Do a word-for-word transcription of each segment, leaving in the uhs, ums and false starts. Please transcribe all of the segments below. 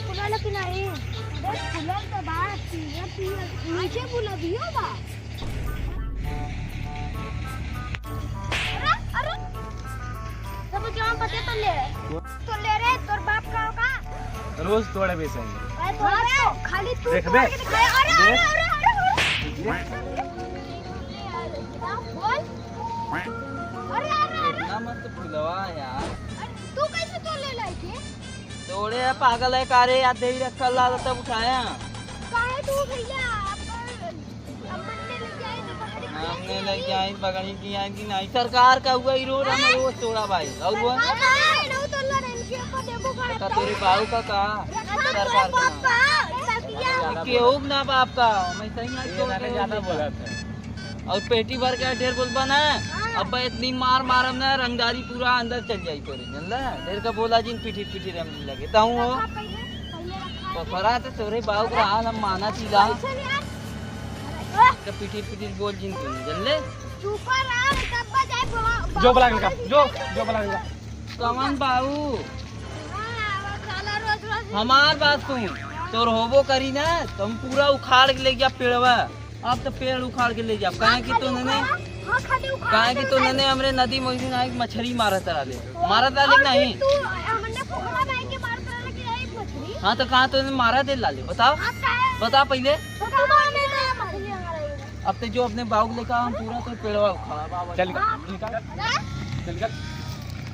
फुलल कि नहीं? देख, फुलल तो बा, पीयर, पीयर, नीचे गुलाबियो बा। अरे, अरे, सब जाम बचे तो ले। तो ले रे, तोर बाप का होगा? रोज तोड़े बेचेंगे। अरे, तो हाँ, तो खाली तू देखबे? तोड़ के दिखाए। अरे, अरे, देख। अरे, अरे, अरे। बोल। अरे, अरे, अरे। इतना मत फुलवा यार। अरे, तू कैसे तोड़ ले लाई के? तोड़े है, पागल है का रे? यार, देही रखल ला तब उठाया। काहे तू भैया? अब, अब मन्ने लग जाए तो पकड़ के हमने लग जाए, पकड़ी की आए कि नहीं? सरकार का हुआ ही रोड, हम रोज तोड़ा भाई। और वो सरकार का है, ना तो लड़न के ऊपर देबो का का तेरे बाऊ का का? रखा सरकार का बाप ना। का, सरकार का। केहू ना बाप का, मैं सही ना ये तोड़ ना के ज्यादा बोला था। और पेटी भर के ढेर बोलबा ना, हाँ। अब इतनी मार मारम ना, रंगदारी पूरा अंदर चल जाई तोरे, जानला? ढेर का बोला जिन, पिटिर पिटिर हम लगे। ताऊ हो? रखा पहले, पहले रखा। पकड़ा तो तोरे बाऊ का हाल हम माना चीला। कैसे यार? तो पिटिर पिटिर बोल जिन तू, जानले? चुप रहा, तब बजाए बोला, जो बोला इनका, जो, जो बोला इनका। कमन बाऊ? हाँ, अब साला रोज रोज हमार बात सुन, तोर होबो करी ना, तो हम पूरा उखाड़ के ले गया पेड़वा। अब तो पेड़ उखाड़ के ले जाब, काहे कि तो नने, हाँ, खाली उखाड़ काहे कि के तो ले नने हमरे नदी में एक दिन आए मछरी मारत रहले, मारत रहले हाँ, नहीं? तू हमने पोखरा में आके मारत रहले कि एक मछरी। हाँ, तो कहाँ तो मारा दे लाले, बताओ, हाँ, काहे? बता पहले। तो तू मार दे मछरी हमारा ये। अब तो जो अपने बाउक लेकर हम पूरा तो पेड़वा उखाड़ा बाबा। चल निकल, हाँ। निकल, चल निकल।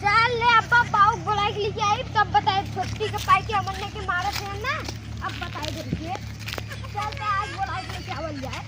चल ले, अब बाउक बुला के लेके आई, तब बताए छोटकी के पाई के हमने के मारत है ना, अब बताए दे के। चल ले, आज बुला के लेके आवल जाए।